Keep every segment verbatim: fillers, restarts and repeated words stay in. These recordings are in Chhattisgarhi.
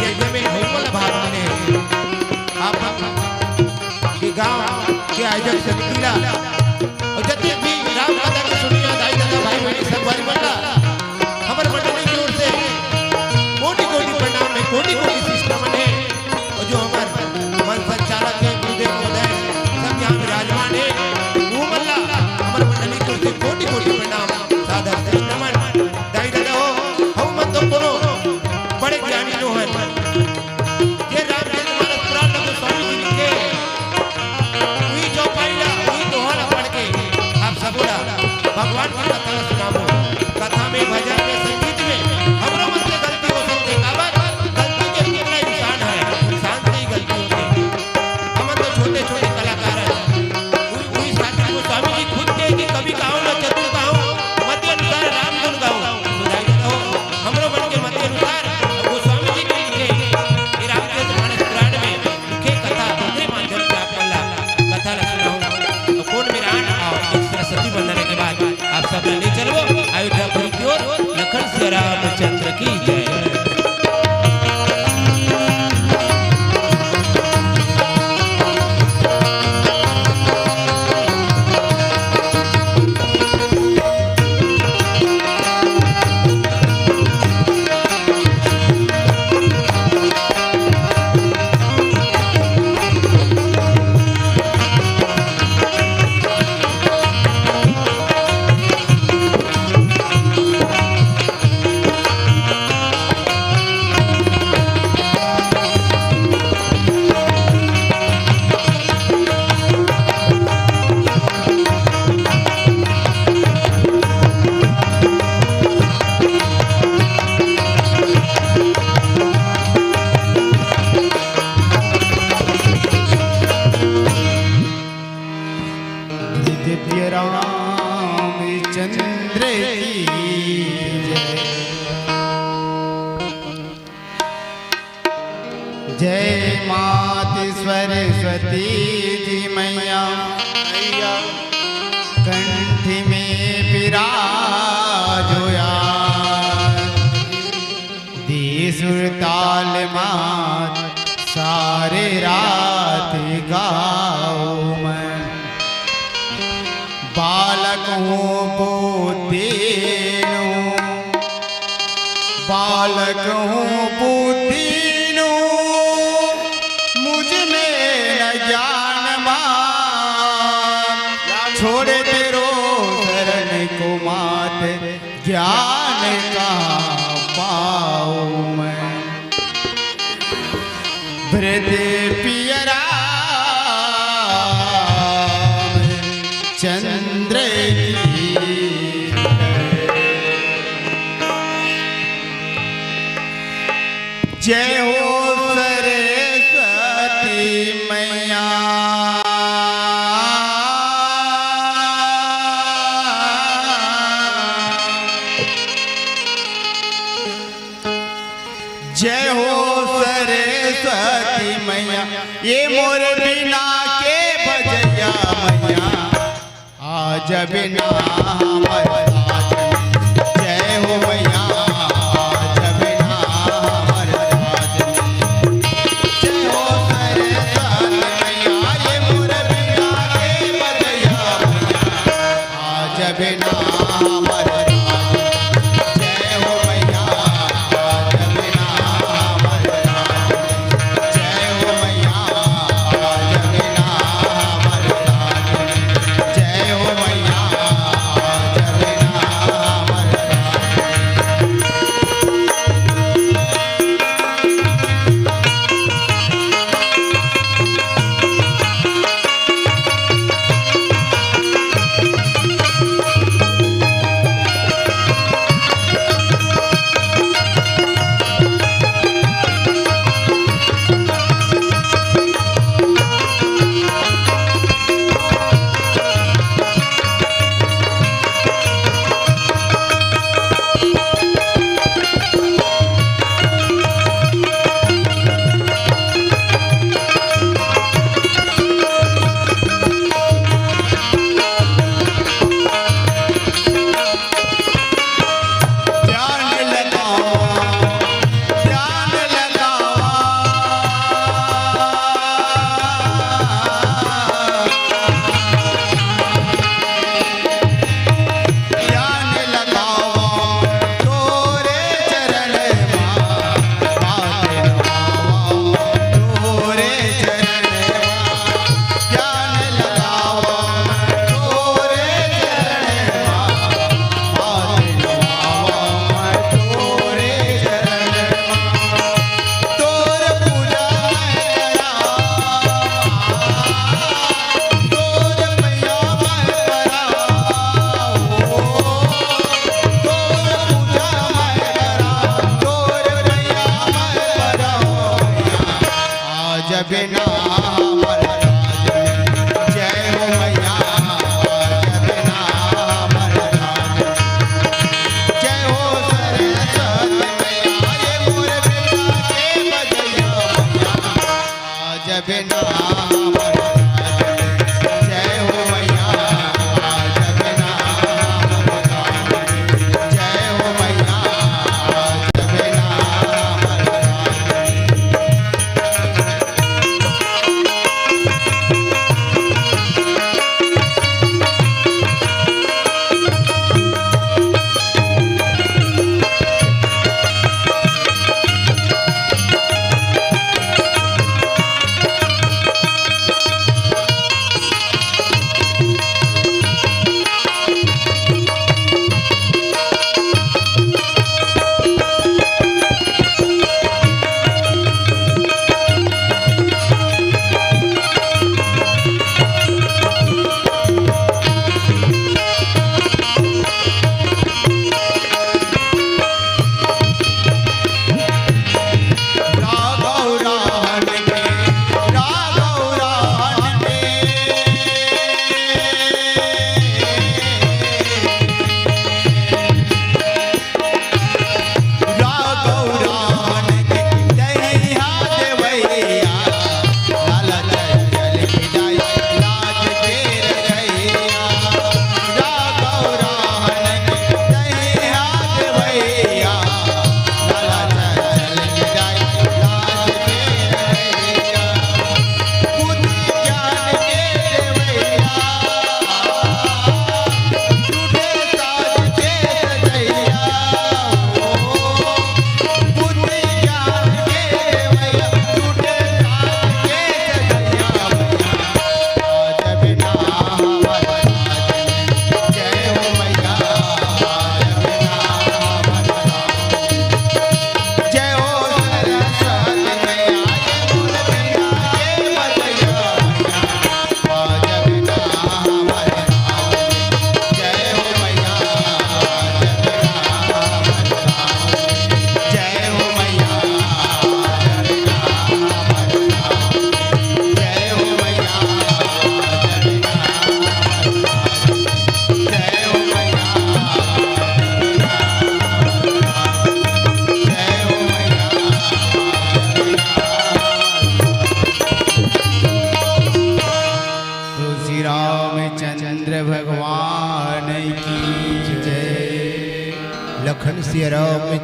यज्ञ में होमल भाग मिले। आप ये गांव के आयोजक समिति ला अउ जतेक भी राम कथा के सुनइया दाई ददा भाई बहिनी संगवारी मन ला हमर मंडली के ओर से कोटि कोटि प्रणाम हे, कोटि कोटि शीश नमन हे। अउ जो हमर मंच संचालक हे गुरुदेव महोदय, सब यहाँ विराजमान हे, वो मन ला हमर मंडली के ओर से कोटि कोटि प्रणाम, सादर शीश नमन। दाई ददा हो, हम मन तो कोनो बड़े ज्ञानी नो हन। ये रामचरित मानस पुराण में गोस्वामी जी लिखे, उही चौपाई ला, उही दोहा ला पढ़ के आप सबो ला भगवान की कथा ला सुनाबो। कथा में, भजन में, संगीत में हमरो मन से गलती हो सकथे, काबर गलती के पुतला इंसान हे, इंसान से ही गलती होथे। हमन तो छोटे-छोटे कलाकार हन। उही, उही खातिर गोस्वामी जी खुद कहे कि कवि कहाहूँ न चतुर कहाहूँ, मति अनुसार राम गुण गाहूँ। तो दाई ददा हो, हमरो मन के मति अनुसार गोस्वामी जी के लिखे ये रामचरित मानस पुराण में लिखे कथा, ओकरे माध्यम से आप मन ला कथा ला सुनाहूँ। तो कोट विराम अउ एक सरस्वती वंदना के बाद आप सब ला ले चलबो अयोध्यापुरी की ओर। लखन सिया रामचंद्र की जय। प्रिय रामचंद्र की जय। जय मात सरस्वती जी मैया, कंठ में विराजो याद। दे सुर ताल मात सारे रात गाओ मैं। बालक हूँ बुद्धिहीन हूँ, बालक हूँ बुद्धिहीन हूँ, मुझ में न ज्ञान मात। छोड़ तेरो शरण को मात, ज्ञान कहाँ पाऊँ मैं। वृद्ध प्रिय राम चंद्र की जय हो सरस्वती मैया। जय हो सरस्वती मैया, ये मोर बीना के बजैया मैया, आ जा बीना हमर साज में। जय हो मैया, आ जा बीना हमर साज में। जय हो सरस्वती मैया, ये मोर बीना के बजैया मैया, आ जा बीना हमर साज में। जय हो मैया, आ जा बीना हमर साज में। जय हो मैया, आ जा बीना हमर साज में। जय हो मैया, आ जा बीना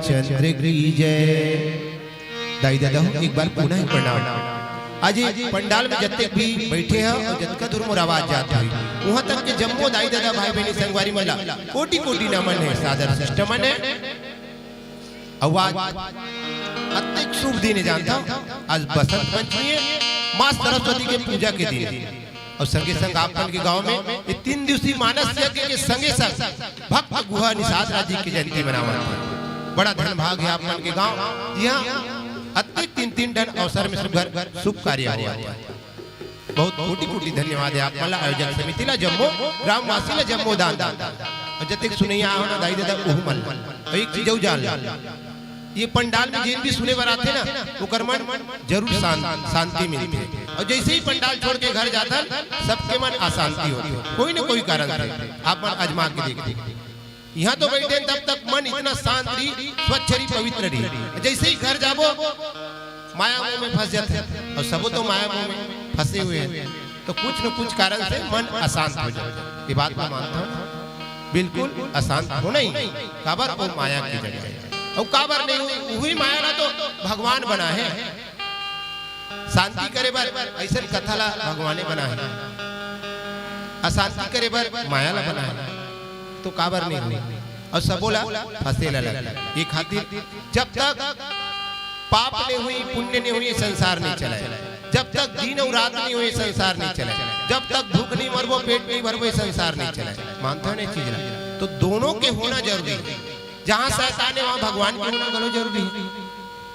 चंद्र की जय। दाई ददा हो, एक बार पुनः प्रणाम। आज ये पंडाल में जतके भी बैठे हैं और जतका दूर मोर आवाज जात हुई, वहां तक के जम्मो दाई ददा, भाई बहनी, संगवारी मन ला कोटि कोटि नमन है, सादर शिष्ट नमन है। और आज अतेक शुभ दिन है, जानता हूँ, आज बसंत पंचमी है, माँ सरस्वती के पूजा के दिन है। और संगे संग आप मन के गांव में ये तीन दिवसीय मानस यज्ञ के संगे संग भक्त गुहा निषाद राज जी की जयंती मनावत हे। बड़ा धन भाग है आप मन के गांव, यहाँ अतेक तीन तीन ठन अवसर में सुघर शुभ कार्य होवत हे। बहुत कोटि कोटि धन्यवाद है आप मन ला, आयोजक समिति ला, जम्मो ग्रामवासी ला, जम्मो दान दान। और जतेक सुनैया हो ना दाई ददा, ओहू मन ला। और एक चीज अउ जान लो, ये पंडाल में जेन भी सुने बर आथे ना, ओकर मन जरूर शांत, शांति मिलथे। और जैसे ही पंडाल छोड़ के घर जाथन, सबके मन अशांति होथे, कोई न कोई कारण से। आप मन आजमा के देखो, यहाँ तो बैठे हैं, तब तक मन इतना शांत रही, स्वच्छ रही, पवित्र रही। जैसे ही घर जाबो, माया मोह में फंस जाते हैं, और सबो तो माया मोह में फंसे हुए हैं, तो कुछ न कुछ कारण से मन अशांत हो जाता है। ये बात मैं मानता हूँ, बिल्कुल अशांत होना ही नहीं। काबर? वो माया की जगह है। और काबर नहीं हुई, वही माया ला तो भगवान बना है। शांति करे बर ऐसन कथा ला भगवाने बना है, अशांति करे बर माया ला बना है, तो काबर नहीं हुई? और सबो ला फंसे ला लगे। ये खातिर जब तक पाप नहीं हुई, पुण्य नहीं हुई, संसार नहीं चला है। जब तक दिन और रात नहीं हुई, संसार नहीं चला है। जब तक भूख नहीं मरबो, पेट नहीं भरबो, ये संसार नहीं चला है। मानता है ना ये चीज ला? तो दोनों के होना जरूरी है। जहाँ शैतान है, वहाँ भगवान के होना घलो जरूरी है,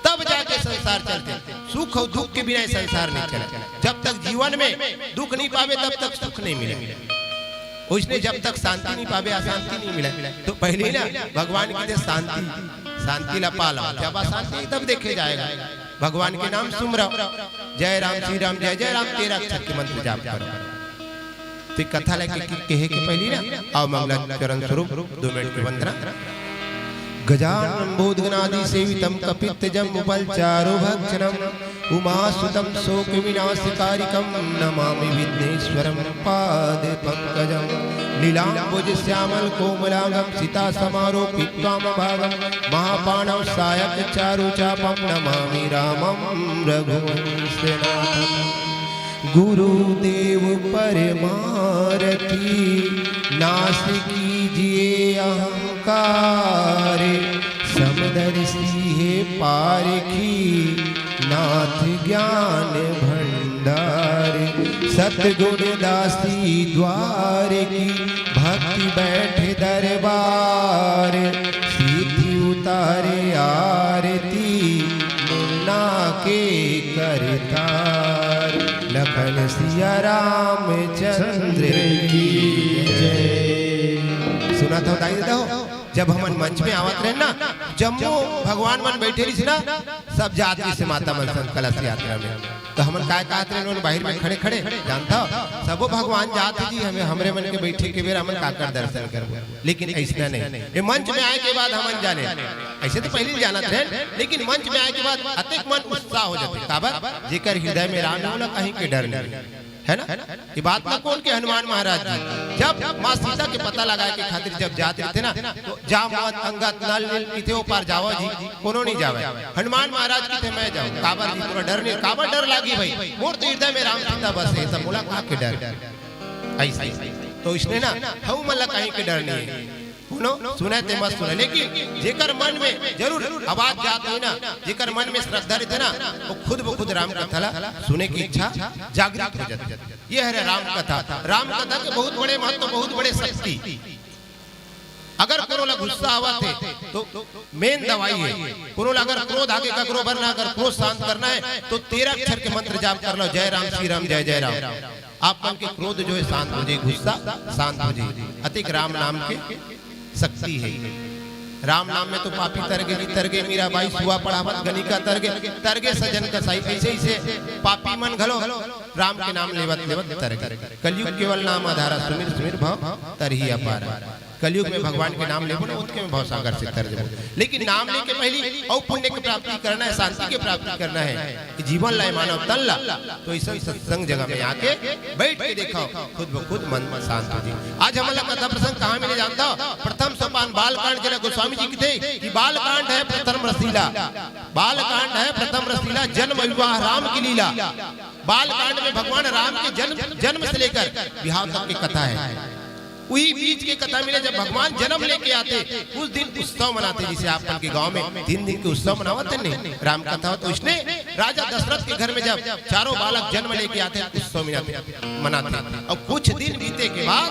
तब जाके संसार चलथे। सुख और दुख के बिना ये संसार नहीं चला। जब तक जीवन में दुख नहीं पावे, तब तक सुख नहीं मिले। उसने जब तक शांति नहीं पावे, अशांति नहीं मिले। तो पहले ही ना भगवान की दे शांति, शांति ला पालो। जब अशांति तब देखे जाएगा। भगवान के नाम सुमरो, जय राम श्री राम, जय जय राम, तेरह अक्षर के मंत्र जाप करो। तो कथा लेके कि-, कहे के पहली ना, आओ मंगलाचरण स्वरूप दो मिनट की वंदना। गजानन भूतगणादि सेवितम कपित्त जम्बुफल चारु भक्षणम उमासुतम शोक विनाशकारिकम नमामि विघ्नेश्वरम पाद पंकजम। नीलांबुज श्यामल कोमलांगम सीता समारोपित्वा मम भागम महापाणव सायक चारु चापम नमामि रामम रघुवंशनाथम। गुरुदेव परमारती नाश कीजिए अहंकार, समदर्शी है पारखी नाथ ज्ञान भंडार। सतगुण दासी द्वार की भक्ति बैठ दरबार, सीधी उतारे आरती मुन्ना के करतार। लखन सिया रामचंद्र की जय। सुना था दाई ददा हो, जब हमन मंच में आवत रहे ना, जम्मो भगवान मन बैठे रहिस ना, सब जात रहिस माता मन संग कलश यात्रा में। तो हमन काय कहत रहे, उन्होंने बाहर में खड़े खड़े, जानता हो, सबो भगवान जात जी, हमें, हमरे मन के बैठे के बेरा हमन काकर दर्शन करबो। लेकिन ऐसना नहीं, ये मंच में आए के बाद हमन जाने। ऐसे तो पहले ही जानत रहे, लेकिन मंच में आए के बाद अतेक मन उत्साह हो जाथे। काबर? जेकर हृदय में राम नाम ला कहीं के डर नहीं, है ना? ये बात ला कोन के? हनुमान महाराज जी। जब माँ सीता के पता लगाए के खातिर जब जात रहिथे ना, तो जामवंत, अंगद, नल, नील किथे ओ पार जावा जी, कोनो नहीं जावे। हनुमान महाराज किथे मैं जाऊँ, काबर जी तोला डर नहीं, काबर डर लागी भाई? मोर तो हृदय में राम सीता बसे, सब मोला का के डर? ऐसे। तो इसने ना, हऊ मन ला कहीं के डर नहीं है। सुनो, सुने ते मत सुने, लेकिन जेकर मन में जरूर आवाज जात होही ना, जेकर मन में श्रद्धा रहिथे ना, वो खुद ब खुद राम कथा ला सुने की इच्छा जागृत हो जाथे। ये हरे राम कथा। राम कथा के बहुत बड़े महत्व, बहुत बड़े शक्ति। अगर कोनो ला गुस्सा आवत हे, तो मेन दवाई है। कोनो ला अगर क्रोध आगे ककरो भरना, अगर क्रोध शांत करना है, तो तेरह अक्षर के मंत्र जाप कर लो, जय राम श्री राम, जय जय राम। आप मन के क्रोध जो है शांत हो जाए, गुस्सा शांत हो जाए। अतिक राम नाम के शक्ति है। राम नाम में तो पापी तरगे जी, तरगे मीराबाई, सुआ पढ़ावत गनिका तरगे, तरगे सजन कसाई, ऐसे ऐसे पापी मन घलो राम के नाम लेवत लेवत तरगे। कलयुग केवल नाम आधारा, सुमिर सुमिर भव तरही अपारा। कलयुग में भगवान के नाम लेबो ना, ओतके में भवसागर से तर देबो। लेकिन नाम लेके पहली अउ पुण्य के प्राप्ति करना है, शांति के प्राप्ति करना है, कि जीवन ला, मानव तन ला, तो ऐसा सत्संग जगह में आके बैठ के देखो, खुद ब खुद मन शांत हो जाए। आज हमन ला कथा प्रसंग कहाँ मिले जानता हो? प्रथम सोपान बालकांड, जेला गोस्वामी जी कथे कि बालकांड है प्रथम रसीला, बालकांड है प्रथम रसीला, जन्म विवाह राम की लीला। बालकांड में भगवान राम के जन्म, जन्म से लेकर विवाह तक की कथा है। वही बीच के कथा मिले, जब भगवान जन्म लेके आते, उस दिन उत्सव मनाते, जिसे आप मन के गांव में तीन दिन के उत्सव मनावत है नहीं, राम कथा हो, तो उसने राजा दशरथ के घर में जब चारों बालक जन्म लेके आते, उत्सव मनाते, मनाते। और कुछ दिन बीते के बाद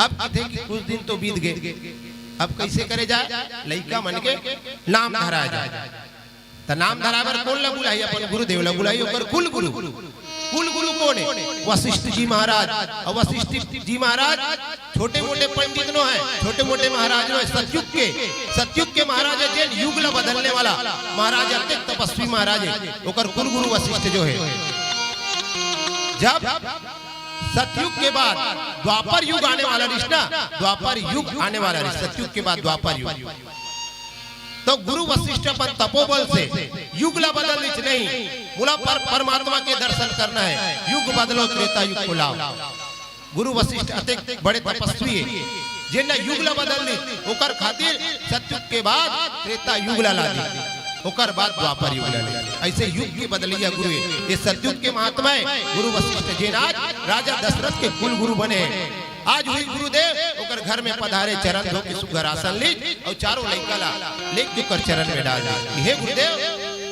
अब कथे कि कुछ दिन तो बीत गए, अब कैसे करे जाए, लइका मन के नाम धराए जाए। त नाम धराए बर कोन ला बुलाही? अपन गुरुदेव ला बुलाही, ओकर कुल गुरु। कुल गुरु कोन है? वशिष्ठ जी महाराज। और वशिष्ठ जी महाराज छोटे मोटे पंडित नो है, छोटे मोटे महाराज नो है। सतयुग के, सतयुग के महाराज है, जेन युग ला बदलने वाला महाराज, अतेक तपस्वी महाराज है। ओकर कुल गुरु वशिष्ठ जो है, जब सतयुग के बाद द्वापर युग आने वाला रिस ना, द्वापर युग आने वाला रिस, सतयुग के बाद द्वापर युग। तो गुरु वशिष्ठ अपन तपोबल से युग ला बदल रिस नहीं, बोला पर परमात्मा के दर्शन करना है, युग बदलो त्रेता युग को लाओ। गुरु वशिष्ठ अतेक बड़े तपस्वी है, जेन ला युग ला बदल रिस, ओकर खातिर सतयुग के बाद त्रेता युग ला ला दी, ओकर बाद द्वापर युग ला ला दी। ऐसे युग के बदलैया गुरु है। ये सतयुग के महात्मा है गुरु वशिष्ठ, जेन आज राजा दशरथ के कुल गुरु बने हैं। आज हुई गुरुदेव, ओकर घर में पधारे, चरण धो के सुघर आसन लीस और चारों लइका ला लेके ओकर चरण में डाल दीस। हे गुरुदेव,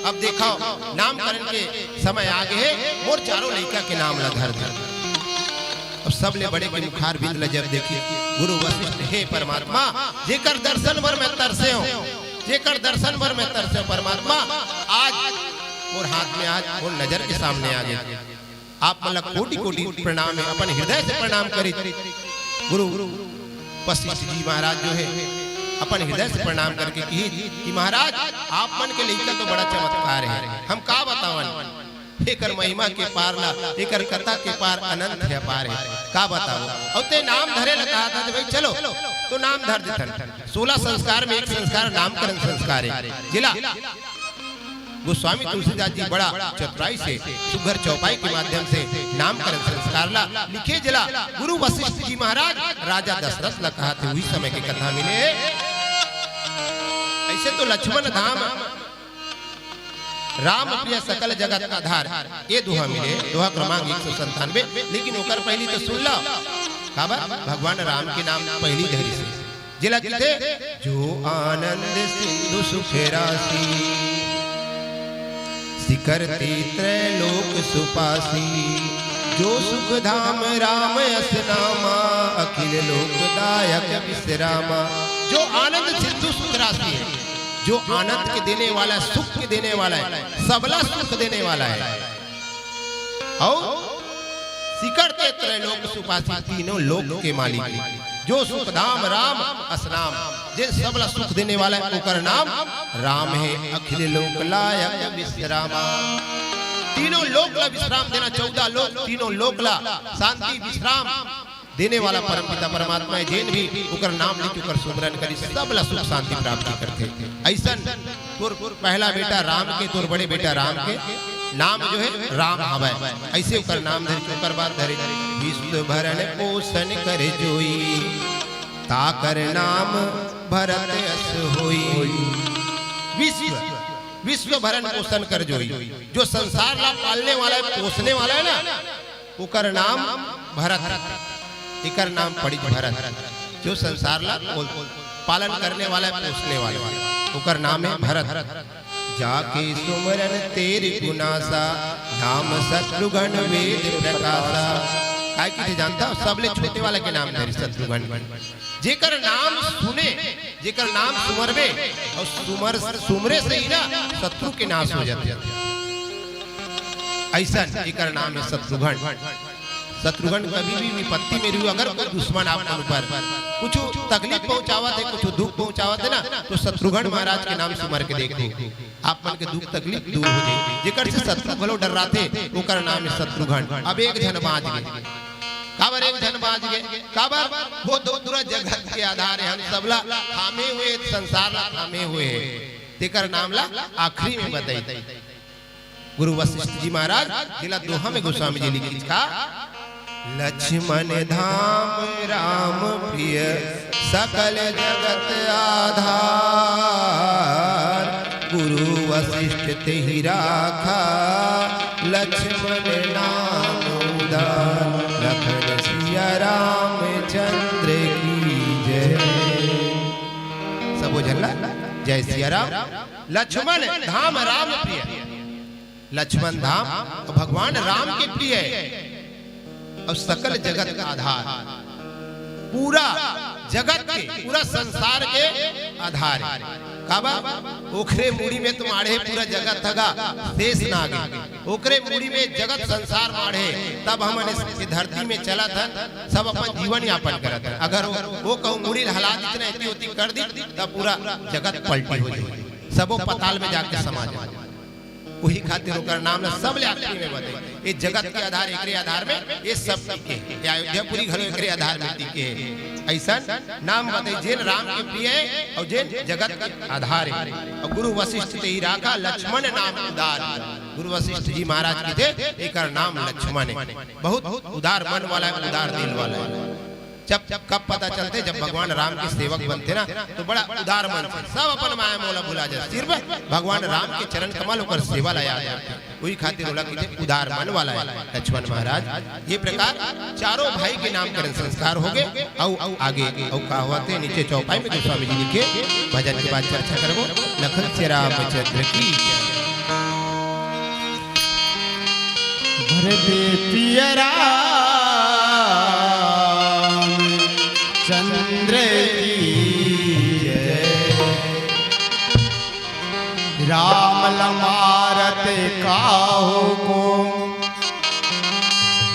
अब देखो, नामकरण के समय आ गए है, मोर चारों लइका के नाम ला धर दे। अब सबले बड़े के मुखार बिंद ला जब देखी, गुरु वशिष्ठ, हे परमात्मा, जेकर दर्शन बर मैं तरसे हूँ, जेकर दर्शन बर मैं तरसे हूँ परमात्मा, आज मोर हाथ में, आज मोर नजर के सामने आ गए। आप मन ला कोटि कोटि प्रणाम है, अपन हृदय से प्रणाम करिस। गुरु वशिष्ठ जी महाराज जो है, अपन हृदय से प्रणाम करके कहिस कि महाराज, आप मन के लइका तो बड़ा चमत्कार है, हम का बतावन, एकर महिमा के पार ला, एकर कथा के पार अनंत है, अपार है, का बताओ। और ते नाम धरे ला कहा था, तो भाई चलो, तो नाम धर देथन। सोलह संस्कार में एक संस्कार नामकरण संस्कार है, जेला गोस्वामी तुलसीदास जी बड़ा चतुराई से सुघर चौपाई के माध्यम से नामकरण संस्कार ला लिखे, जेला गुरु वशिष्ठ जी महाराज राजा दशरथ ला कहा थे, वही समय के कथा मिले। ऐसे तो लक्ष्मण धाम, राम प्रिय सकल जगत आधार, ये दोहा मिले, दोहा क्रमांक एक सौ संतानवे। लेकिन ओकर पहली तो सुन लो, काबर भगवान राम के नाम पहली धरी से जेला कथे, जो आनंद सिंधु सुख राशि, सिकर ते त्रैलोक सुपासी। जो सुख धाम राम अस नामा, अखिल लोक दायक विश्रामा। जो आनंद सिंधु सुख राशि है, जो आनंद के देने वाला है, सुख के देने वाला है, सबला सुख देने वाला है। और सिकर ते त्रैलोक सुपासी, तीनों लोक के मालिक, जो सुखधाम राम अस नाम, जे सबला सुख देने वाला है, ओकर नाम राम है। अखिल लोक लायक विश्रामा, तीनों लोक ला विश्राम देना, चौदह लोक, तीनों लोक ला शांति विश्राम देने वाला परमपिता परमात्मा है। जेन भी ओकर नाम लेके ओकर सुमरन करी, सबला सुख शांति प्राप्ति करथे। ऐसन तोर पहला बेटा राम के, तोर बड़े बेटा राम के नाम जो है राम हवय। ऐसे ओकर नाम धरे, ओकर बाद धरे विश्व भरण पोषण कर जोई, ताकर नाम भरत अस होई। विश्व, विश्व भरण पोषण कर जोई, जो संसार ला पालने वाला है, पोसने वाला है ना, ओकर नाम भरत है, एकर नाम पड़िस भरत, जो संसार ला पोल-, पालन करने वाला है, पोसने वाला है, ओकर नाम है भरत। जाके सुमरन तेरी गुनासा, नाम शत्रुघ्न वेद प्रकाशा। काय की जानता हो, सबले छोटे वाला के नाम धरे शत्रुघ्न। जेकर नाम सुने, जेकर नाम सुमरबे, और सुमर, सुमरे से ही ना शत्रु के नाश हो जाथे। ऐसन एकर नाम है शत्रुघ्न। शत्रुघ्न कभी भी विपत्ति में रहियो, अगर कोई दुश्मन आप मन ऊपर कुछ तकलीफ पहुंचावत है, कुछ दुख पहुंचावत है ना, तो शत्रुघ्न महाराज के नाम सुमर के देखो, आप मन के दुख तकलीफ दूर हो जाए। जेकर से शत्रु घलो डर्राथे, ओकर नाम है शत्रुघ्न। अब एक झन बांच गे। काबर एक झन बाँच गे? काबर वो तो पूरा जगत के आधार हे, हम सबला थामे हुए, संसार ला थामे हुए हे। तेकर नाम ला आखिरी में बताई। गुरु वशिष्ठ जी महाराज, जेला दोहा में गोस्वामी जी लिखिस का, लक्ष्मण धाम राम प्रिय, सकल जगत आधार। गुरु वशिष्ठ तेहि राखा, लक्ष्मण नाम उदार। लखन सिया रामचंद्र की जय। सबो झन ला जय सिया राम। लक्ष्मण धाम राम प्रिय, लक्ष्मण धाम तो भगवान राम के प्रिय हे अउ सकल जगत का आधार, पूरा जगत के, पूरा संसार के आधार हे। काबर? ओखरे मुड़ी में तो माढ़े पूरा जगत हगा, शेष नाग हे। ओखरे मुड़ी में जगत संसार माढ़े, तब हमन इस धरती में चलत हन, सब अपन जीवन यापन करत हन। अगर वो, वो कहूँ मुड़ी ल हला दीत ना, एती ओती कर दीत, तब पूरा जगत पलटी हो जाही, सबो पताल में जाके समा जाही। उही खातिर ओकर नाम ल सबले आखिरी में बताई। ये जगत के आधार, एकरे आधार में ये सब टिके हे। ये अयोध्यापुरी घलो एकरे आधार में टिके हे। अइसन नाम बताई, जेन राम के प्रिय हे अउ जेन जगत के आधार हे। अउ गुरु वशिष्ठ तेहि राखा, लक्ष्मण नाम उदार। गुरु वशिष्ठ जी महाराज कथे, एकर नाम लक्ष्मण हे। बहुत उदार मन वाला हे, उदार दिल वाला हे। जब, जब कब पता चलथे, जब भगवान राम के सेवक बनथे ना, तो बड़ा उदार मन से सब अपन माया मोह ला भुला जाथे, सिर्फ भगवान राम के चरण कमल, ओकर सेवा ला याद करथे। उही खातिर ओला कथे उदार मन वाला हे लक्ष्मण महाराज। ये प्रकार चारों भाई के नामकरण संस्कार हो गे। अउ, अउ आगे अउ का होवत हे, नीचे चौपाई में गोस्वामी जी लिखे, भजन के बाद चर्चा करबो। लखन सिया रामचंद्र की जय। भरत पिया राम चंद्र की जय। राम ल मारत काहू को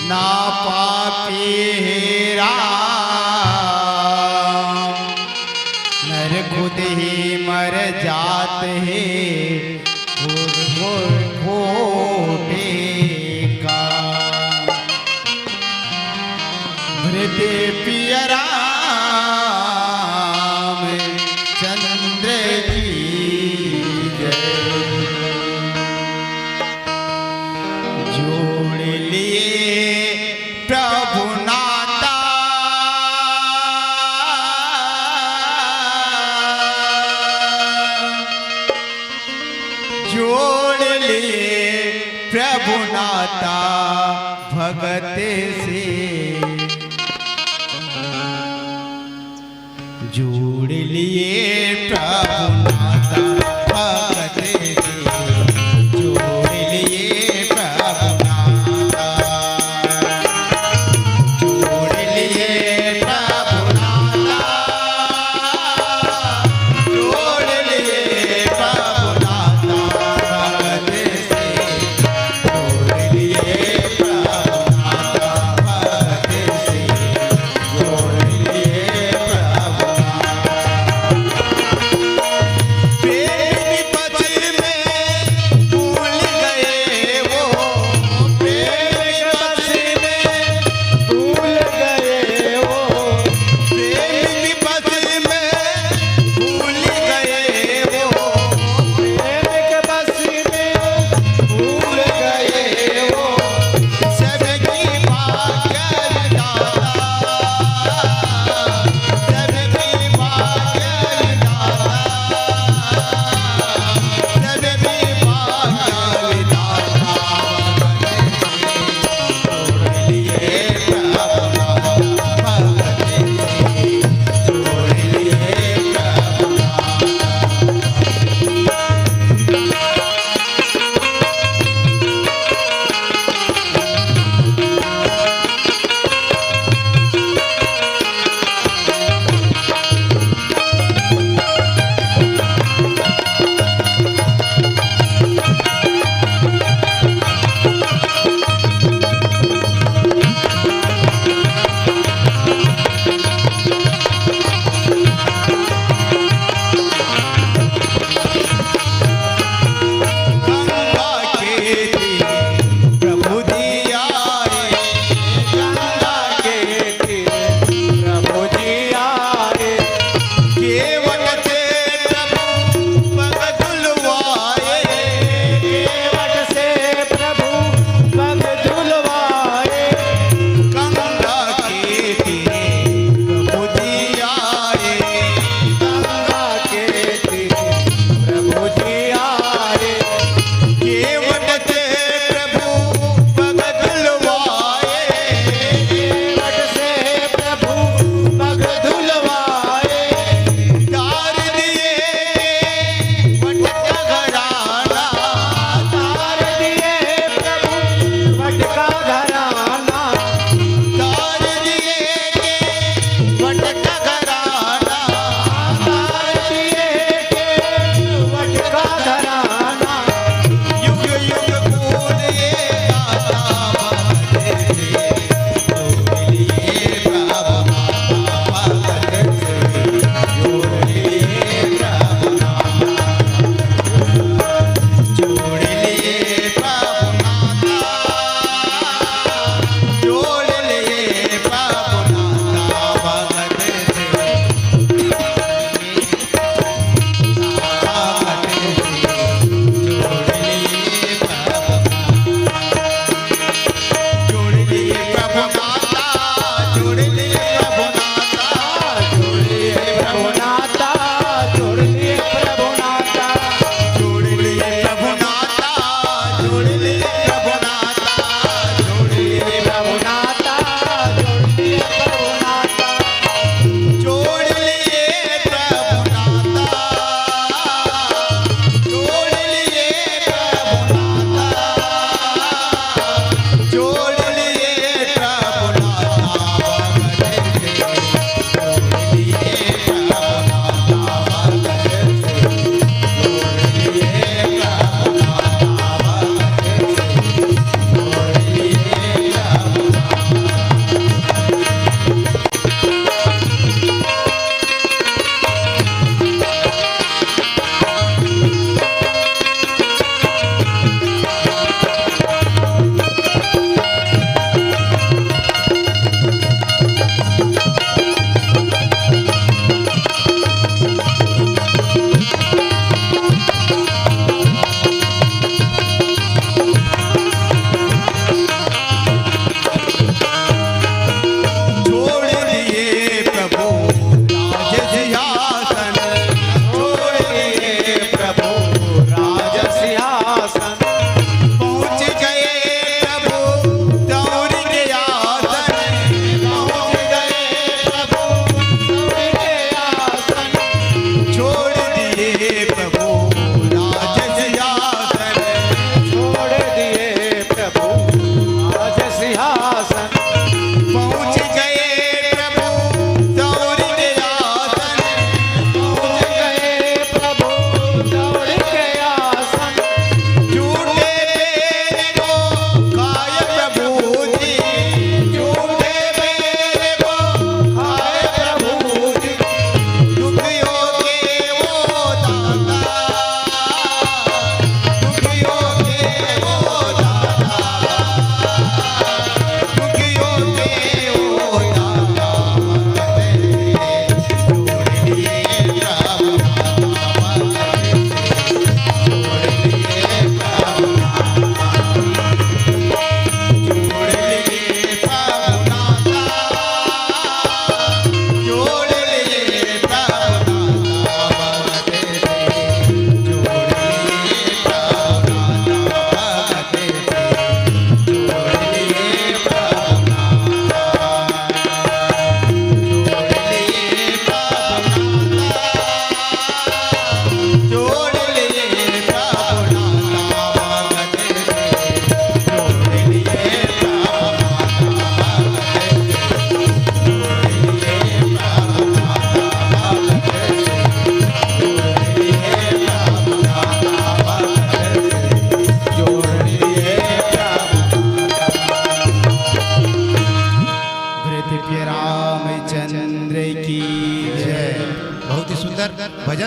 ना पापी हे राम, नर खुद ही मर जात हे। घोर घोर खोटे का। भरत पिया राम चंद्र की जय। जोड़ लिए प्रभु नाता, जोड़ लिए प्रभु नाता भगत से, जोड़ लिए प्रभु नाता भगत से, जोड़ लिए प्रभु नाता, जोड़ लिए प्रभु नाता, जोड़ लिए प्रभु नाता भगत से, जोड़ लिए प्रभु नाता भगत से, जोड़ लिए प्रभु नाता।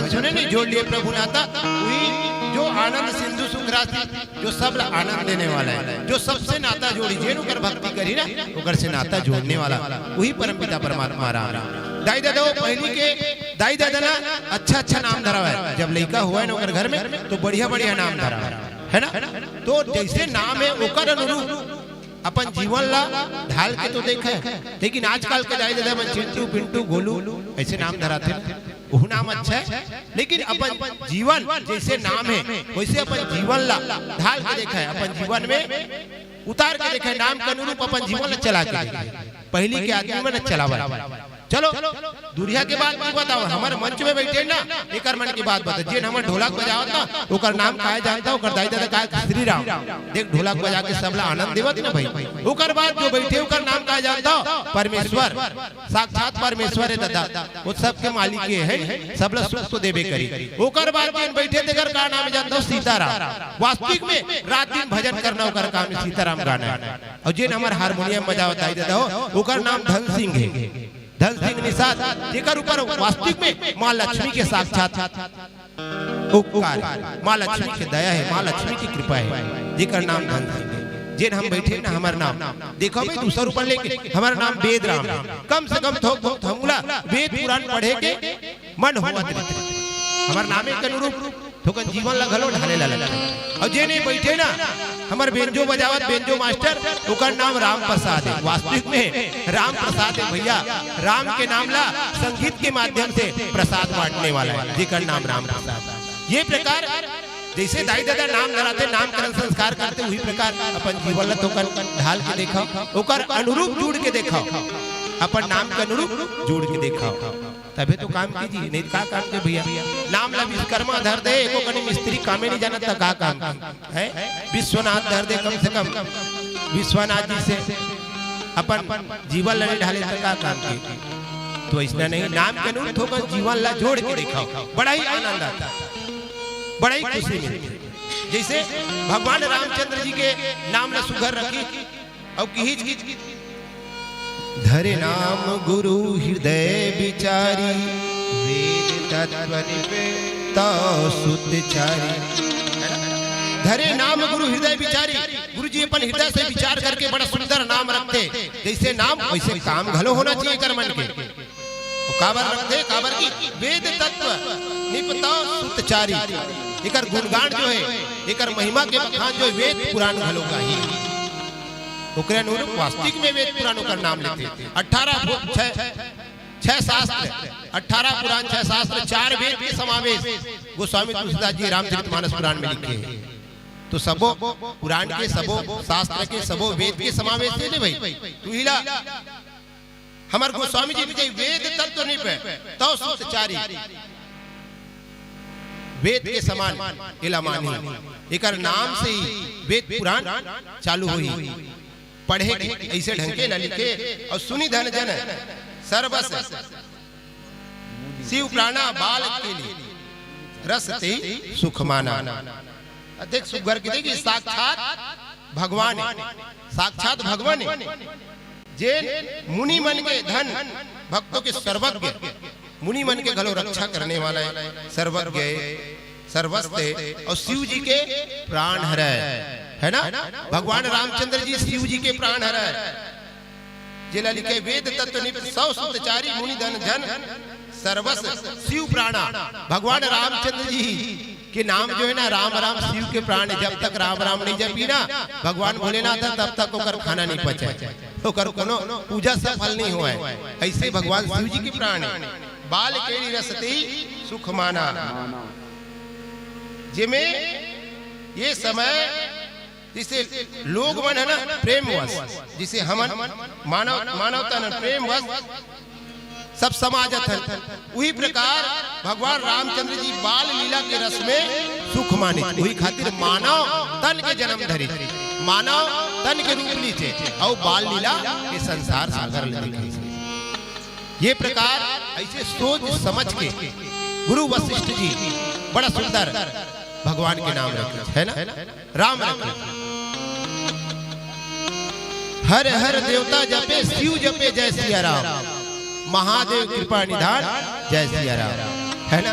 सुने नहीं, जोड़ लिए प्रभु नाता, वही जो आनंद सिंधु सुख राशि, जो सब ला आनंद देने वाला है, जो सबसे नाता जोड़ी, जेन ओकर भक्ति करी ना, ओकर से नाता जोड़ने वाला, वही परमपिता परमात्मा राम है। दाई ददा, वो पहली के दाई ददा ना अच्छा अच्छा नाम धरावे, जब लइका हुआ है ना ओकर घर में, तो बढ़िया बढ़िया नाम धरावे, है ना? तो जैसे नाम है ओकर अनुरूप अपन जीवन ला ढाल के तो देखे, लेकिन आजकल के दाई ददा मन चिंटू, पिंटू, गोलू ऐसे नाम धराथे ना, वो नाम अच्छा है, लेकिन अपन जीवन जैसे नाम है वैसे अपन जीवन ला ढाल के देखे, अपन जीवन में उतार के देखे, नाम के अनुरूप अपन जीवन ला चला के देखे। पहली के आदमी मन चलावा। चलो, दूरिहा के बात नहीं बताओ, हमर मंच में बैठे ना, एकर मन की बात बता। जेन हमर ढोलक बजावत ना, ओकर नाम काय जानता, ओकर दाई ददा काय, श्री राम। देख, ढोलक बजा के सबला आनंद देवत ना भाई। ओकर बाद जो बैठे, ओकर नाम काय जानता, परमेश्वर, साक्षात परमेश्वर है दादा, वो सबके मालिक ये है, सबला सुख तो देबे करी। ओकर बाद जेन बैठे, तेकर का नाम है जानता, सीताराम। वास्तविक में रात दिन भजन करना ओकर काम है, सीताराम गाना है। और जेन हमर हारमोनियम बजावत दाई ददा हो, ओकर नाम धन सिंह है। धन सिंह निषाद, जेकर ऊपर वास्तविक में माँ लक्ष्मी के साक्षात उपकार है, माँ लक्ष्मी के दया है, माँ लक्ष्मी की कृपा है, जेकर नाम धन सिंह है। जेन हम बैठे ना, हमर नाम, देखो भाई, दूसर ऊपर लेके, हमर नाम वेद राम है। कम से कम थोक बहुत हमला वेद पुराण पढ़े के मन होवत रहिथे। हमर नामे के अनुरूप थोकन जीवन ला घलो ढाले ला लगथे। और जेने बैठे ना, हमर बेंजो बजावत बेंजो मास्टर, ओकर नाम राम प्रसाद है। वास्तविक में राम प्रसाद है भैया, राम के नाम ला संगीत के माध्यम से प्रसाद बांटने वाला है, जेकर नाम राम प्रसाद है। ये प्रकार जैसे दाई ददा नाम धराथे, नामकरण संस्कार करथे, वही प्रकार अपन जीवन ला थोकन ढाल के देखा, ओकर अनुरूप जुड़ के देखा, अपन नाम के अनुरूप जुड़ के देखा। तभे तो काम कीजिए, नहीं तो का काम के भैया? नाम ला विश्वकर्मा धर दे, एको कनी मिस्त्री कामे नहीं जानत, त का काम के? है विश्वनाथ धर दे, कम से कम विश्वनाथ जी से अपन जीवन ला नहीं ढाले, त का काम के? तो ऐसा नहीं, नाम के अनुरूप थोकन जीवन ला जोड़ के देखा, बड़ा ही आनंद आता, बड़ा ही खुशी मिलती। जैसे भगवान रामचंद्र जी के नाम ला सुघर रखी, और किहिच किहिच धरे नाम गुरु हृदय विचारी, वेद तत्व निपटौ सुत चारी। धरे नाम गुरु हृदय विचारी, गुरु जी अपन हृदय से विचार करके बड़ा सुंदर नाम रखते, जैसे नाम वैसे काम घलो होना चाहिए कर मन के। तो काबर रखते, काबर की वेद तत्व निपटौ सुत चारी। एकर गुणगान जो है, एकर महिमा के बखान जो है, वेद पुराण घलो गाही। ओकरे अनुरूप वास्तविक में वेद पुराण ओकर नाम लेथे। अठारह भो-, छह, छह शास्त्र, अठारह पुराण, छह शास्त्र, चार वेद के समावेश गोस्वामी तुलसीदास जी रामचरित मानस पुराण में लिखे हैं। तो सबो पुराण के, सबो शास्त्र के, सबो वेद के समावेश है ने भाई। तू ही ला हमर गोस्वामी जी के वेद तत्व निपटौ सुत चारी, वेद के समान एला मानी। एकर नाम से ही वेद पुराण चालू होही। पढ़े के ऐसे ढंग के ला लिखे, और सुनि धन जन सरबस शिव प्राणा बाल केलि रस तेहि सुख माना। देख सुघर के देखी, साक्षात भगवान है, साक्षात भगवान है। जेन मुनि मन के धन, भक्तों के सर्वज्ञ, मुनि मन के घलो रक्षा करने वाला है, सर्वज्ञ है, सर्वस्व है, और शिव जी के प्राण हरय, है ना? भगवान रामचंद्र जी शिव जी के प्राण हरय। जेला लिखे वेद तत्व निपटौ सुत चारी, मुनि धन जन सर्वस शिव प्राणा। भगवान रामचंद्र जी के नाम जो है ना, राम राम शिव के प्राण है। जब तक राम राम नहीं जपी ना भगवान भोलेनाथ, तब तक ओकर खाना नहीं पचे, ओकर कोनो पूजा सफल नहीं होए। ऐसे भगवान शिव जी के प्राण है। बाल केलि रस तेहि सुख माना। जेमे ये समय जैसे लोग मन है ना प्रेमवश, जैसे हमन मानव, मानव तन प्रेमवश सब समाजत है, वही प्रकार भगवान रामचंद्र जी बाल लीला के रस में सुख मानित, वही खातिर मानव तन के जन्म धरित, मानव तन के रूप लीचे, और बाल लीला के संसार सागर ले दिखाई। ये प्रकार ऐसे सोच समझ के गुरु वशिष्ठ जी बड़ा सुंदर भगवान के नाम रखे, है ना? राम रखे। हर हर देवता जपे, शिव जपे, जय सिया राम। महादेव कृपा निधान, जय सिया राम। है ना?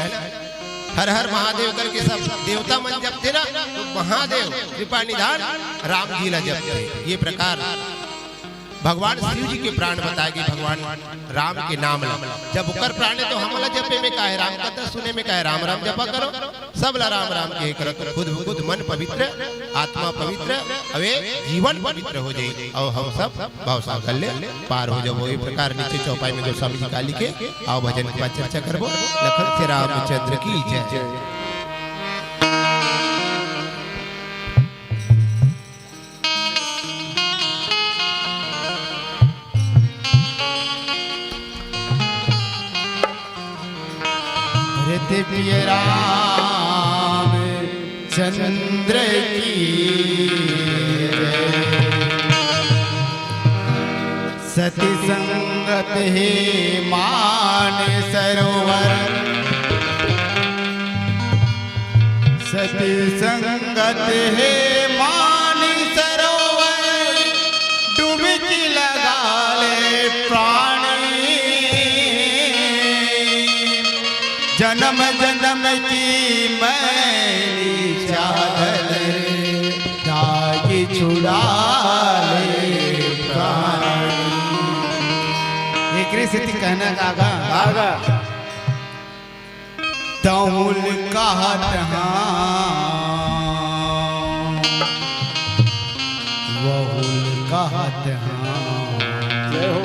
हर हर महादेव करके सब देवता मन जपथे ना, तो महादेव कृपा निधान राम जी ला जपथे। ये प्रकार भगवान शिव जी के प्राण बताए गे, भगवान राम के नाम ला। जब ओकर प्राण हे तो हमन ला जपे में का हे, राम कथा सुने में का हे, राम राम जपा करो, सब ला राम राम कहे करो, तो खुद खुद मन पवित्र, आत्मा पवित्र, अवे जीवन पवित्र हो जाई, अउ हम सब भवसागर ले पार हो जाबो। ये प्रकार नीचे चौपाई में गोस्वामी जी का लिखे, आओ भजन के बाद चर्चा करबो। लखन से रामचंद्र की जय। प्रिय राम चंद्र की जय। सती संगत हे मान सरोवर, सती संगत हे मान सरोवर, डुबकी लगा ले प्राणी। जन्म जन्म की मैली चादर दागी छुड़ा ले प्राणी। एकरे सेती कहना कागा, कागा। तहुल कहत हाँ, वहुल कहत हाँ। जय हो।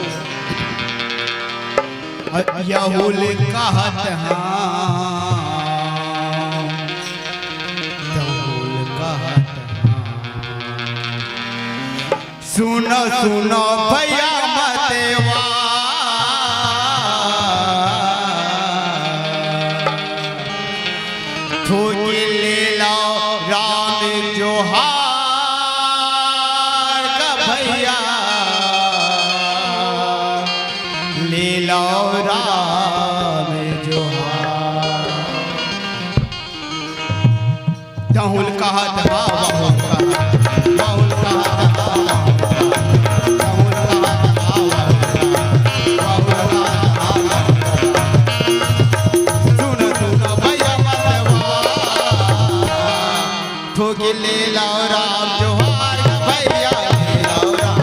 अ, यहुल कहत हाँ, तहुल कहत हाँ। सुनो सुनो भैया मत वा, ठोकी ले लाओ राम जोहार का भैया, ले लाओ राम जोहार। तहुल कहत हाँ, वहुल कहत, वहुल कहत हाँ, वहुल कहत, तहुल कहत हाँ, वहुल कहत, वहुल कहत हाँ, वहुल कहत। सुन, सुन, भैया मतवा, ठोकी ले लाओ राम जोहार, भैया ले लाओ राम।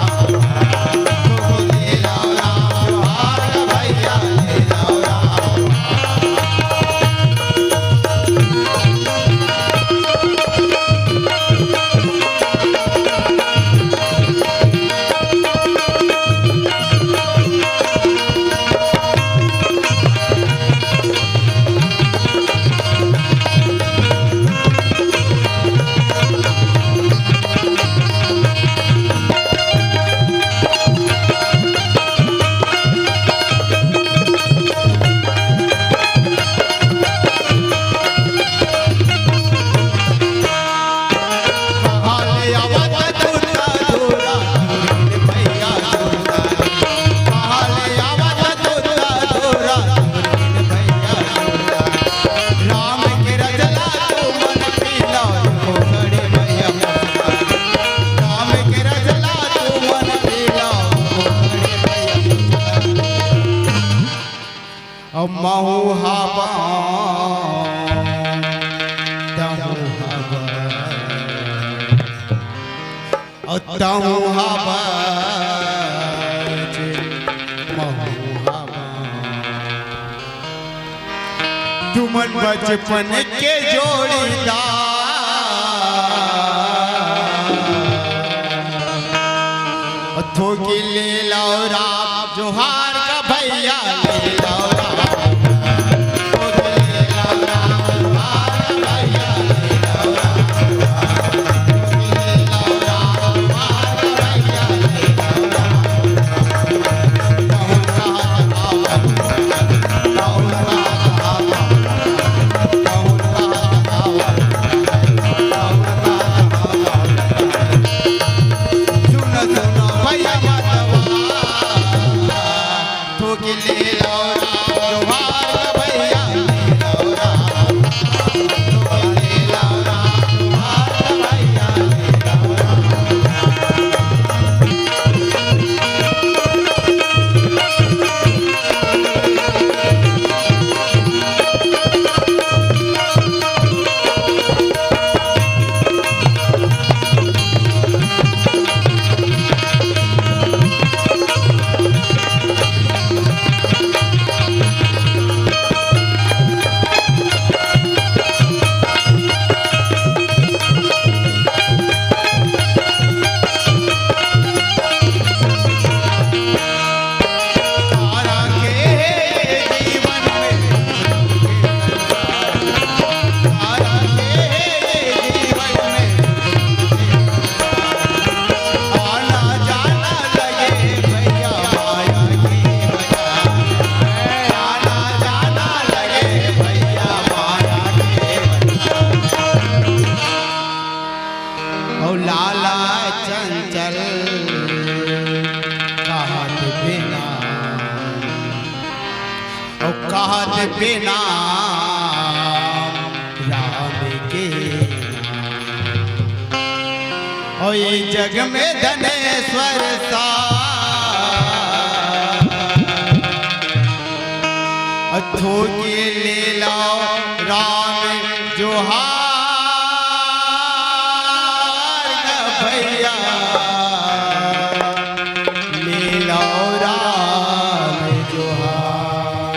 अउ महू हवं, तहू हवय, अउ तहू हवय, महू हवं। तुमन बचपन के जोड़ीदार, थोकी ले लाओ राम जोहार का भैया, ले लाओ राम। थोकी ले लाओ राम जोहार का भैया, ले लाओ राम। थोकी ले लाओ राम जोहार का भैया, ले लाओ राम। पे नाम राम के नाम। ओ ये जग में धनेश्वर सा, अथो के ले लाओ राम जोहार भैया। ले लाओ राम जोहार।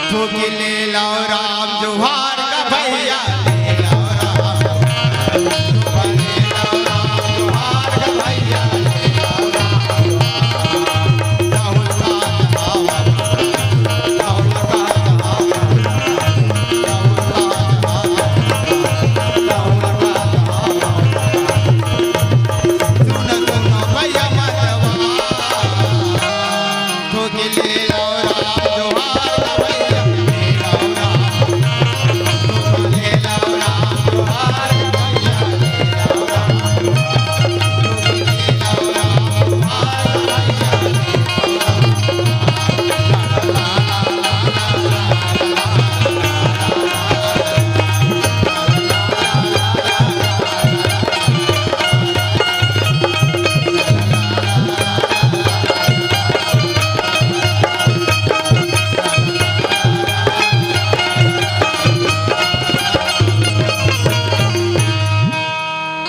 ठोकी ले लाओ राम जोहार का भैया। ले लाओ राम जोहार। ले लाओ राम जोहार का भैया। ले लाओ राम जोहार। राहुल का जोहार। राहुल का जोहार।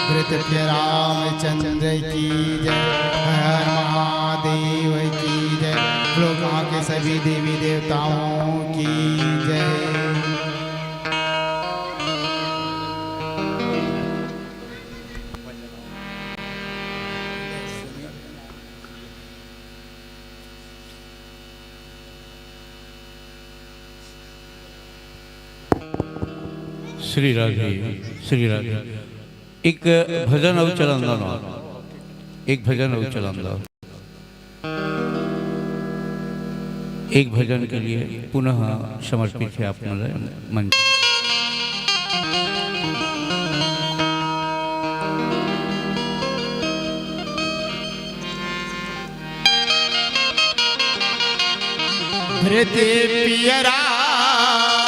कृतज्ञ रामचंद्र की जय, हर महादेव की जय, लोगों के सभी देवी देवताओं की जय। श्री राधे, श्री राधे। एक भजन अउ चलन दो ना, एक भजन अउ चलन दो। एक भजन के लिए पुनः समर्पित है आप मन। प्रीति पिया राम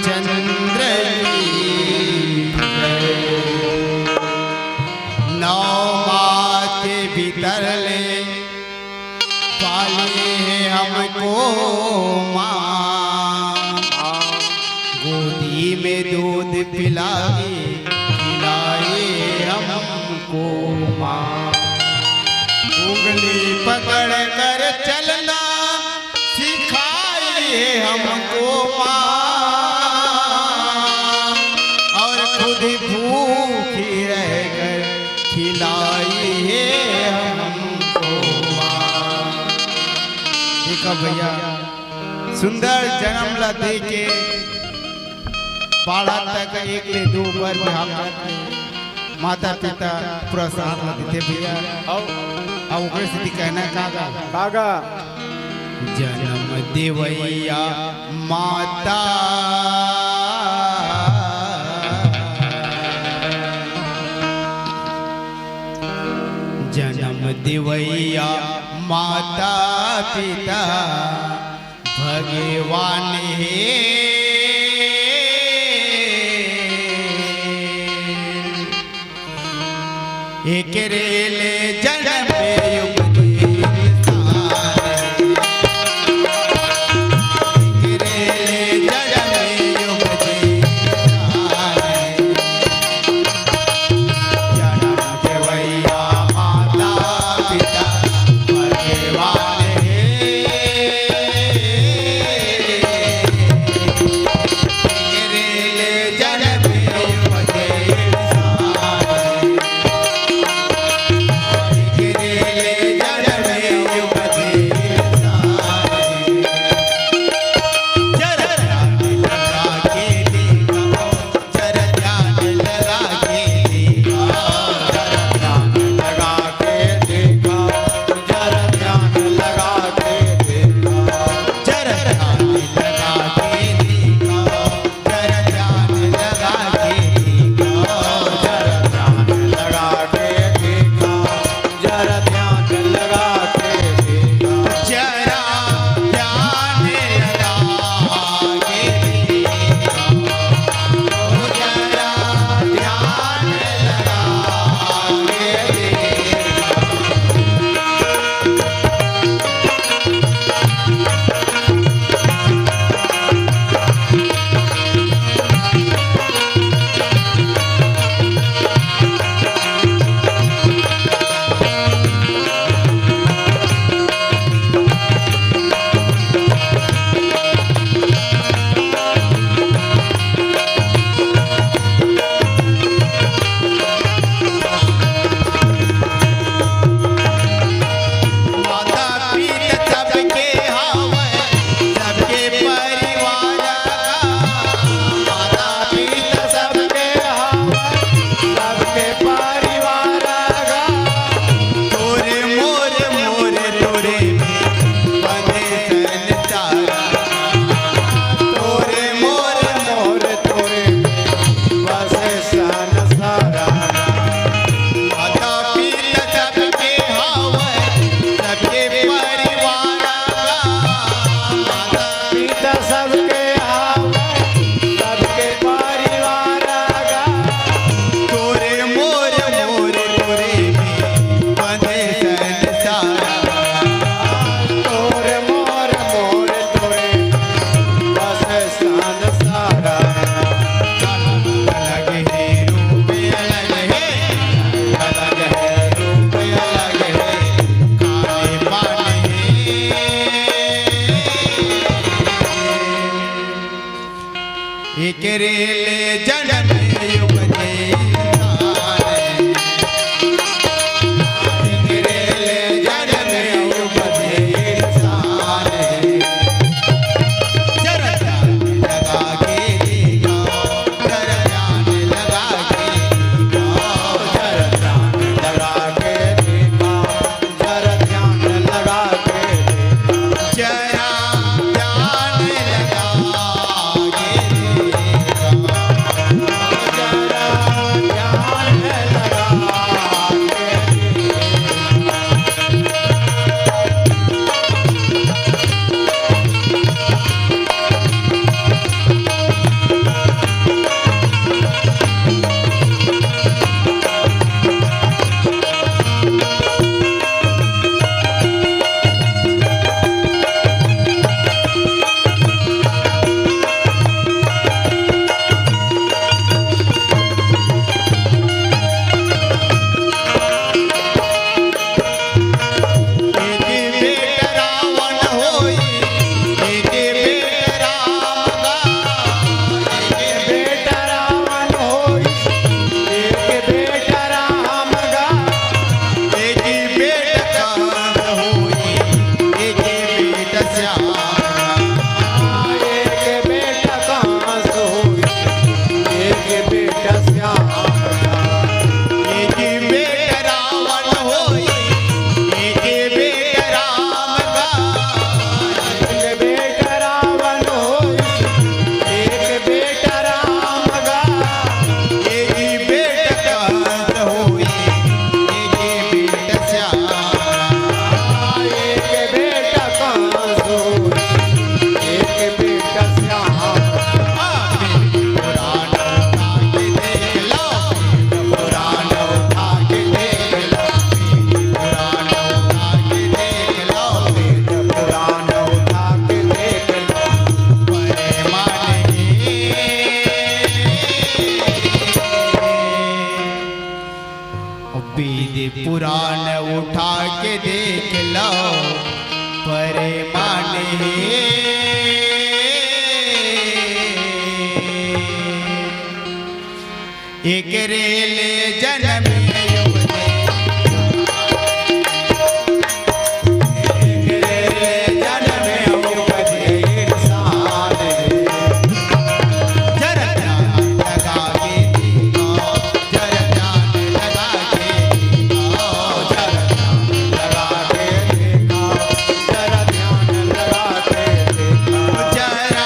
चंद्र की जय। नौ मास के भीतर ले पाली है हमको माँ। गोदी में दूध पिलाई, खिलाई हमको माँ। उंगली पकड़ कर चलना सिखाई है हमको माँ, और खुद भूखी रहकर खिलाई है हमको माँ। देखा भैया, सुंदर जन्म ला दे के बाढ़त तक एक ले दो बार बिहाव करथे। माता पिता प्रसाद ला देथे भैया। अउ अउ ओकरे सेती कहना का गा? का गा? जन्म देवैया माता, जन्म देवैया माता पिता भगवान हे। एकरे ले जन्म उपदेश सारे। एकरे ले जन्म उपदेश सारे। जन्म देवैया माता पिता भगवान हे। एकरे ले जन्म उपदेश सारे। रे ले जन्म उपजे इंसान, रे ले जन्म उपजे इंसान। जरा ध्यान लगा के देखो, जरा ध्यान लगा के देखो, जरा ध्यान लगा के देखो। जरा ध्यान लगा के देखो, जरा ध्यान लगा के देखो, जरा ध्यान लगा के देखो। एक बेटा रावण होई, एक बेटा राम गा। एक बेटा रावण होई, एक बेटा राम गा। एक बेटा कंस होई, एक बेटा श्याम गा। एक बेटा कंस होई, एक बेटा श्याम गा। एक बेटा रावण होई, एक बेटा राम गा। एक बेटा रावण होई, एक बेटा राम गा। एक बेटा कंस होई, एक बेटा श्याम गा। एक बेटा कंस होई, एक बेटा श्याम। पुराण उठा के देख लो, पुराण उठा के देख लो, पुराण उठा के देख लो, पुराण उठा के देख लो, परे माने। वेद पुराण उठा के देख लो, परे माने। एकरे ले जन्म उपजे, एकरे ले जन्म उपजे इंसान। जरा ध्यान लगा के देखो, जरा ध्यान लगा के देखो, जरा ध्यान लगा के देखो, जरा ध्यान लगा के देखो, जरा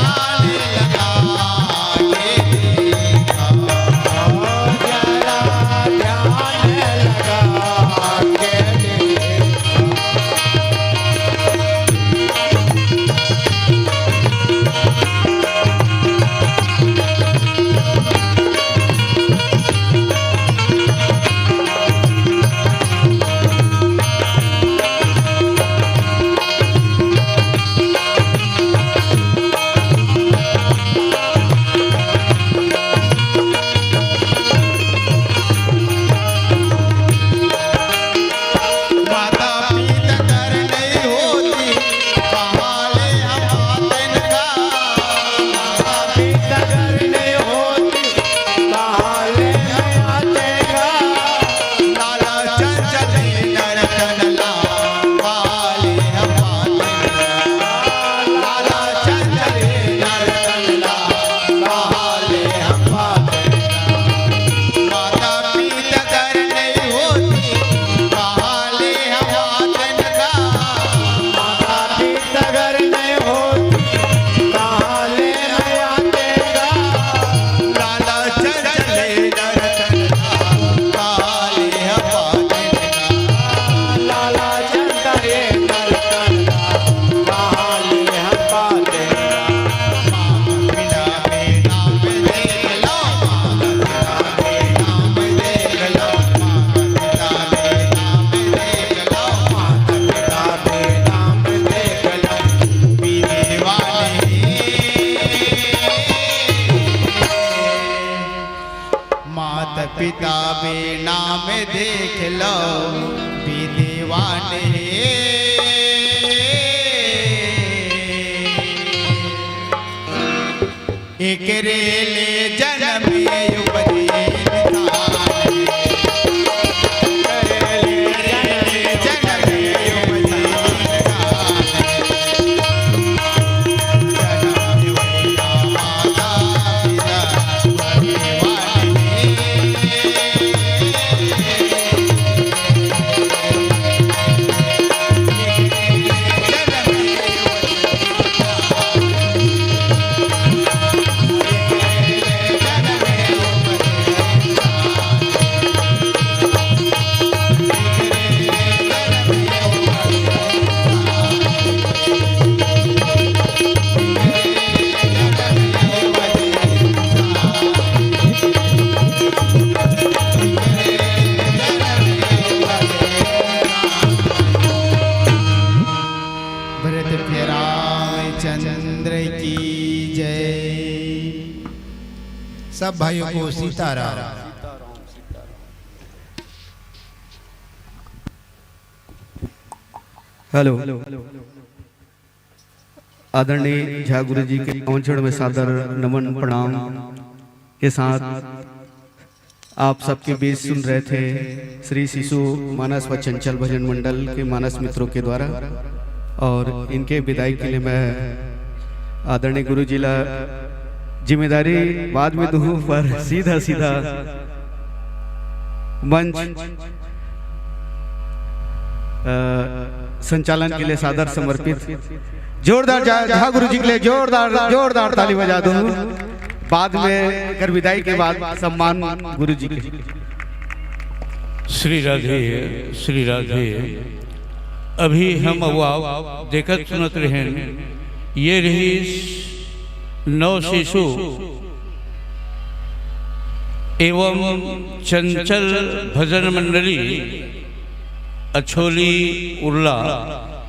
ध्यान लगा के देखो, जरा ध्यान लगा के देखो। माता पिता घर नहीं होती, कहाँ ले हम आतेन गा। माता पिता घर नहीं होती, कहाँ ले हम आतेन गा। लाला चंचल नरतन ला, कहाँ ले हम आतेन गा। लाला चंचल नरतन ला, कहाँ ले हम आतेन गा। माता पिता घर नहीं होती, कहाँ ले हम आतेन गा। माता पिता घर नहीं होती, कहाँ ले हम आतेन गा। लाला चंचल नरतन ला, कहाँ ले हम आतेन गा। लाला चंचल नरतन ला, कहाँ ले हम आतेन गा। माता पिता बिना में देख लो, विद्वान हे। एकरे ले जन्म उपजे निधान। एकरे ले जन्म उपजे निधान। जन्म भैया माता पिता परिवार। भरत रामचंद्र की जय। सब भाइयों को सीताराम। हेलो। आदरणीय झा गुरु जी के पावन चरण में सादर नमन प्रणाम के साथ आप सबके बीच सुन रहे थे श्री शिशु मानस व चंचल भजन मंडल के मानस मित्रों के द्वारा, और इनके विदाई के लिए मैं आदरणीय गुरु जी ला जिम्मेदारी बाद में दूँ, पर सीधा सीधा मंच अ, संचालन के लिए सादर समर्पित। जोरदार जा, झा गुरु जी के लिए जोरदार, जोरदार ताली बजा दूँ। बाद में कर विदाई के बाद सम्मान गुरु जी के। श्री राधे, श्री राधे। अभी हम अउ आप देखत सुनत रहेन, ये रहिस नव शिशु एवं चंचल भजन मंडली अछोली उरला।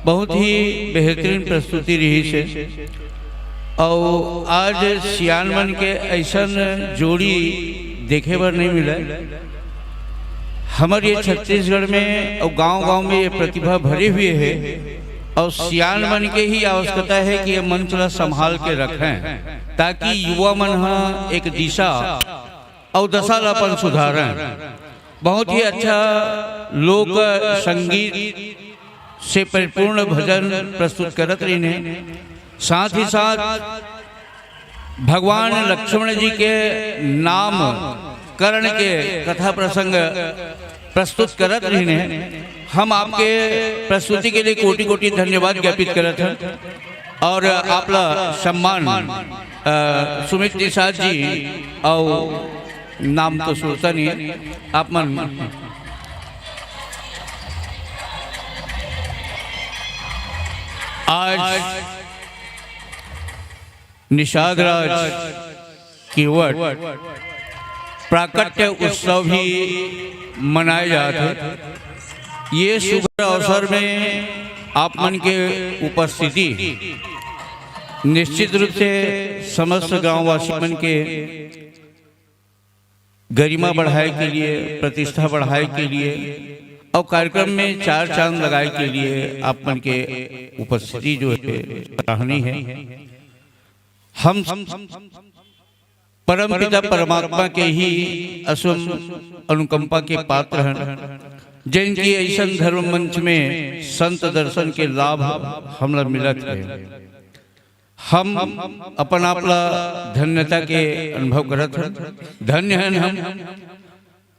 बहुत ही बेहतरीन प्रस्तुति रहिस हे। अउ आज सियान मन के अइसन जोड़ी देखे बर नहीं मिले। हमर ये छत्तीसगढ़ में अउ गांव-गांव में ये प्रतिभा भरे हुए हे, अउ सियान मन के ही आवश्यकता हे कि ये मंच ला संभाल के रखें, ताकि युवा मन ह एक दिशा अउ दशा ला अपन सुधारें। बहुत ही अच्छा लोक संगीत से परिपूर्ण भजन प्रस्तुत करत रहिन हे। साथ ही साथ भगवान लक्ष्मण जी के नाम करण के कथा प्रसंग प्रस्तुत करत रहिन हे। हम आपके प्रस्तुति के लिए कोटि कोटि धन्यवाद ज्ञापित करत हन। और आपला सम्मान, अ, सुमित निषाद जी, अउ नाम तो सुरता नहीं, आप मन आज निषाद राज केवट प्राकट्य उत्सव भी मनाए जात हे। ये सुघर अवसर में आप मन के उपस्थिति निश्चित रूप से समस्त गांववासी मन के गरिमा बढ़ाए के लिए, प्रतिष्ठा बढ़ाए के लिए और कार्यक्रम में चार चांद लगाए के लिए आप मन के उपस्थिति जो है, सराहनीय है। हम परमपिता परमात्मा के ही असम अनुकंपा के पात्र हन, जिनकी ऐसन धर्म मंच में संत दर्शन के लाभ हमला मिलत है। हम अपन आप ला धन्यता के अनुभव करत हन, धन्य हन हम।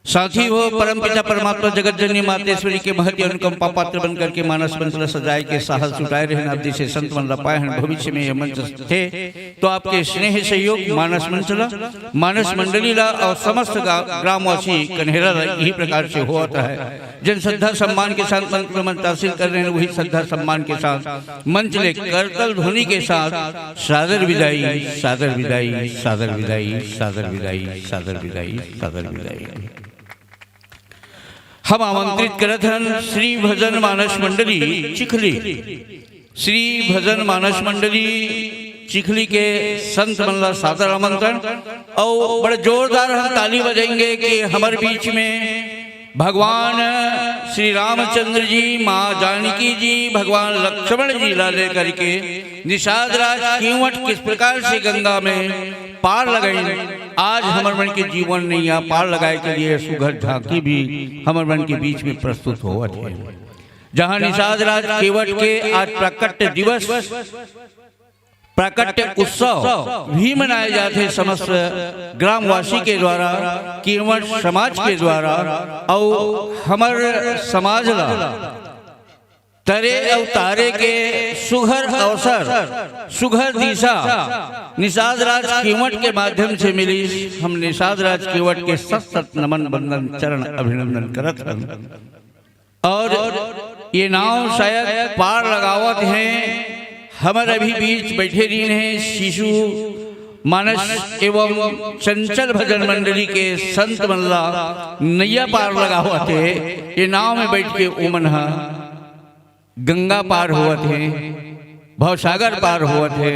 साथ ही वो परमपिता परमात्मा जगत जननी मातेश्वरी के महती अनुकंपा पात्र बन करके मानस मंच ला सजाए के साहस जुटाए रहन। आप जैसे संत मन ला पाए हन, भविष्य में ये मंच थे तो आपके स्नेह सहयोग मानस मंच ला, मानस मंडली ला और समस्त गा-, ग्रामवासी कन्हेरा ला यही प्रकार से होत है। जिन श्रद्धा सम्मान के साथ मंच में मंचासीन कर रहे हैं, वही श्रद्धा सम्मान के साथ मंच ले करतल ध्वनि के साथ सादर विदाई, सादर विदाई, सादर विदाई, सादर विदाई, सादर विदाई, सादर विदाई। हम आमंत्रित करत हन श्री भजन मानस मंडली चिखली, श्री भजन मानस मंडली चिखली के संत मन ला सादर आमंत्रण। और बड़े जोरदार हम ताली बजाएंगे कि हमारे बीच में भगवान श्री रामचंद्र जी, माँ जानकी जी, भगवान लक्ष्मण जी ला लेकर के निषाद राज कीवट किस प्रकार से गंगा में पार लगाइन, आज हमर मन के जीवन नैया पार लगाए के लिए सुघर झांकी भी हमर मन के बीच में प्रस्तुत होवत हे। जहां निषाद राज केवट के आज प्राकट्य दिवस, प्राकट्य उत्सव भी मनाए जाथे समस्त ग्रामवासी के द्वारा, केवट समाज के द्वारा, अउ हमर समाज ला तरे अउ तारे के सुघर अवसर, सुघर दिशा निषाद राज केवट के माध्यम से मिली। हम निषाद राज केवट के सत सत नमन, वंदन, चरण अभिनंदन करत हन। और ये नाव शायद पार लगावत हे, हमर अभी बीच बैठे रहिन हे शिशु मानस एवं चंचल भजन मंडली के संत मन ला नैया पार लगावत हे। ये नाव में बैठ के ओमन ह गंगा पार होवत हे, भवसागर पार होवत हे।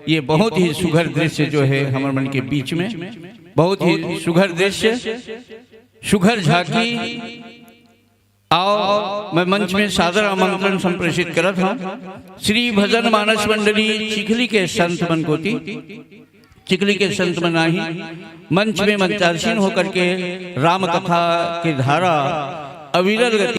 ये बहुत ही सुघर दृश्य जो है हमर मन के बीच में, बहुत ही सुघर दृश्य, सुघर झांकी। आओ, मैं मंच में सादर आमंत्रण संप्रेषित करत हूँ श्री भजन मानस मंडली चिखली के संत मन कोती। चिखली के संत मन आही मंच में मंचासीन होकर के राम कथा के धारा अविरल गति